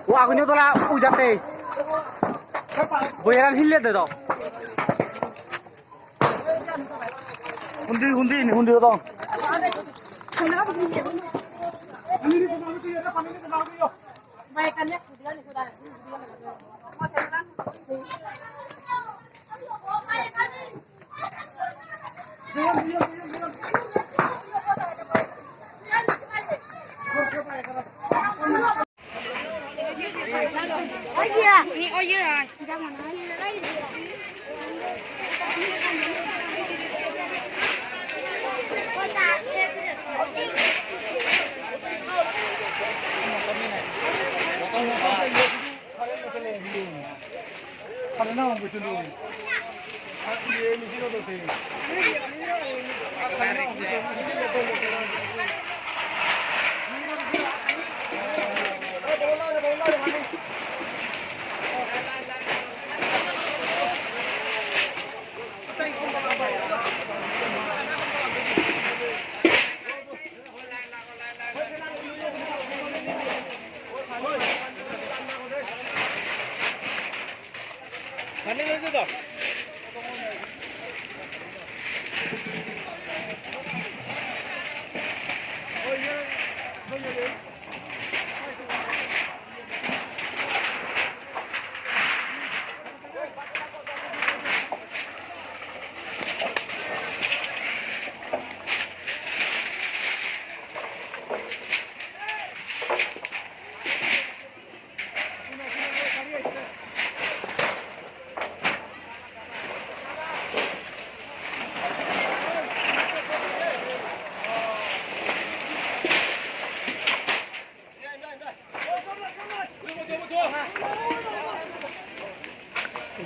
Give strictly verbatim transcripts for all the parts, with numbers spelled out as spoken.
O agunyo tola ujate. Boyeran hille de do. Hundi, hundi, hundi do.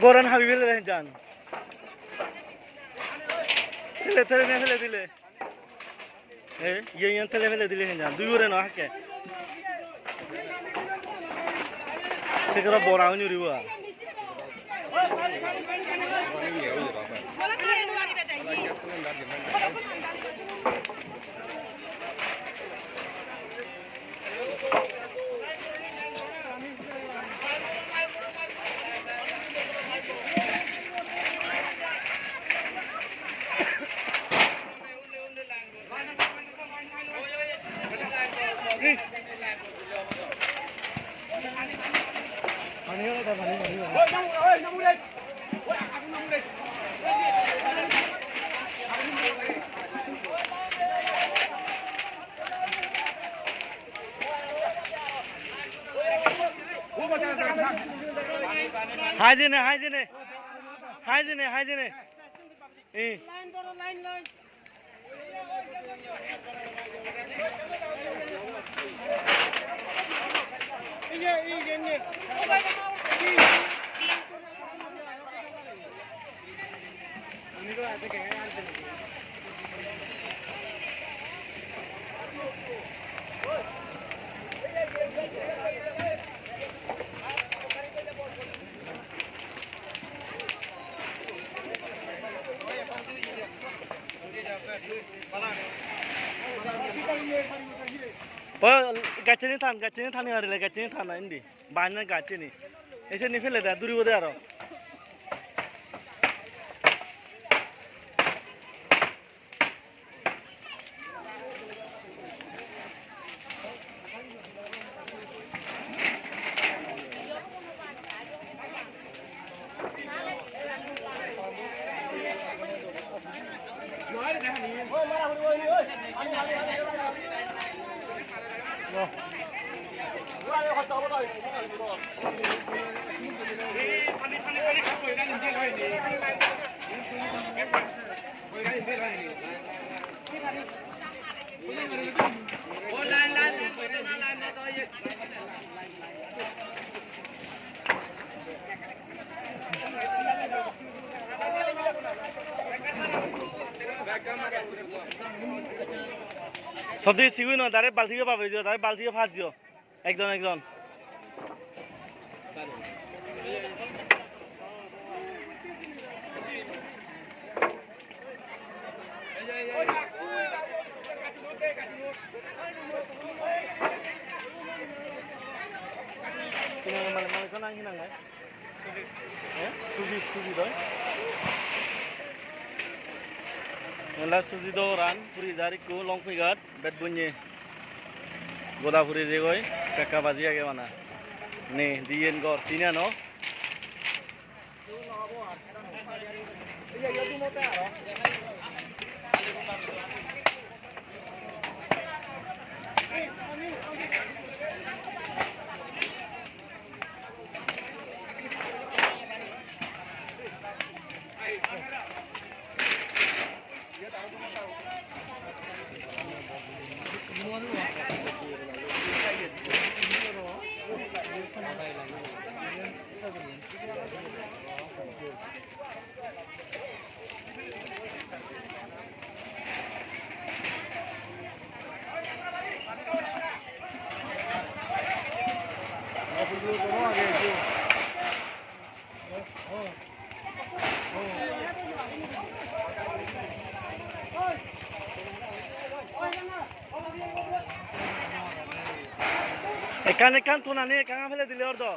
Goran habi bele jan. Tele, tele, ne tele dile. Eh, iye, iye, tele, tele dile jan. Dui ore no hakke. Te kara bora honi riwa. Hai jene, hai jene. Hai jene, hai jene. Eh. O, gaccheni than, gaccheni thani parile, gaccheni than indi. Bana gaccheni. Ei seni pele de, duribo de aro. Sotri sigui no, dare balti yo pabe jo, dare balti yo phaj jo. Ekjon, ekjon. Mane, mane, mane, sana hinang ai? Eh? Sujit, Sujit oi. Ela Sujit do ran, puri jar ikku long pigat, bet bunye. Goda puri jegoi, ekka baji age bana. Ne, diyen gor, tinen o. Ekkan, ekkan, tonani ekkan fele dile or do.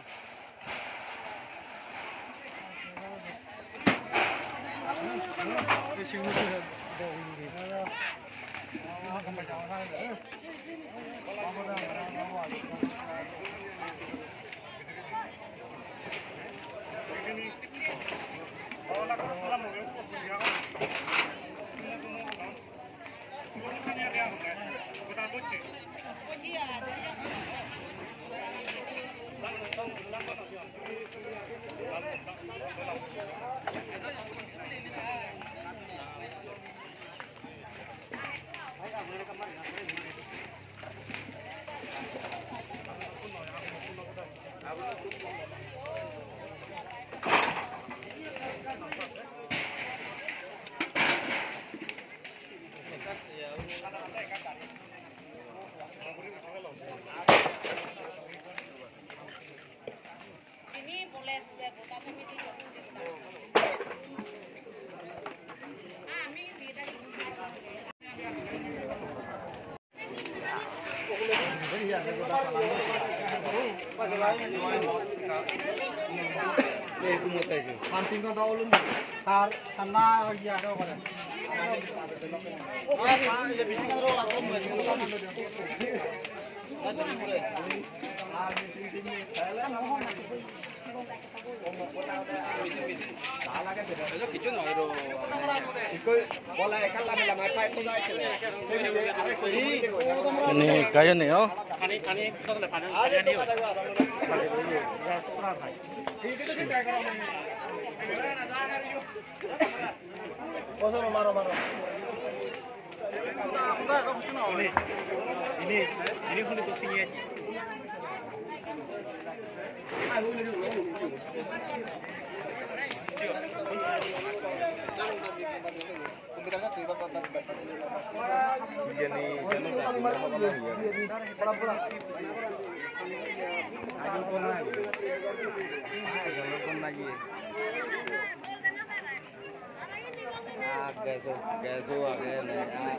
Ini kaya nih, oh. Ah, gas o, gas o age ne, ah.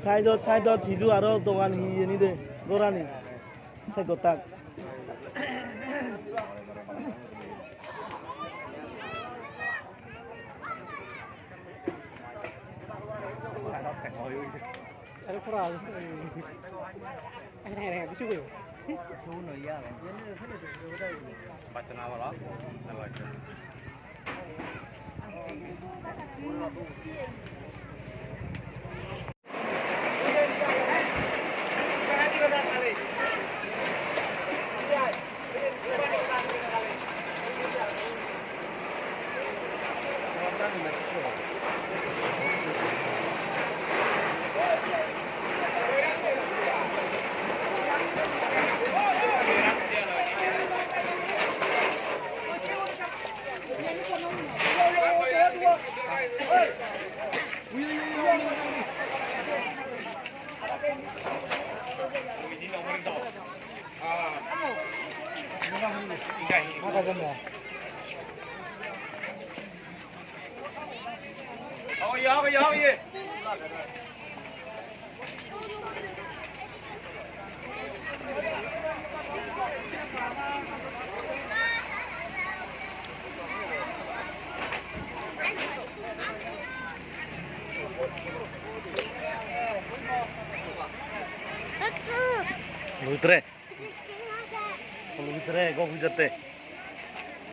Side-ot, side-ot hiju aro dogan hi iyeni de, gorani. Se gottak. Lutre. Lutre, go bujarte.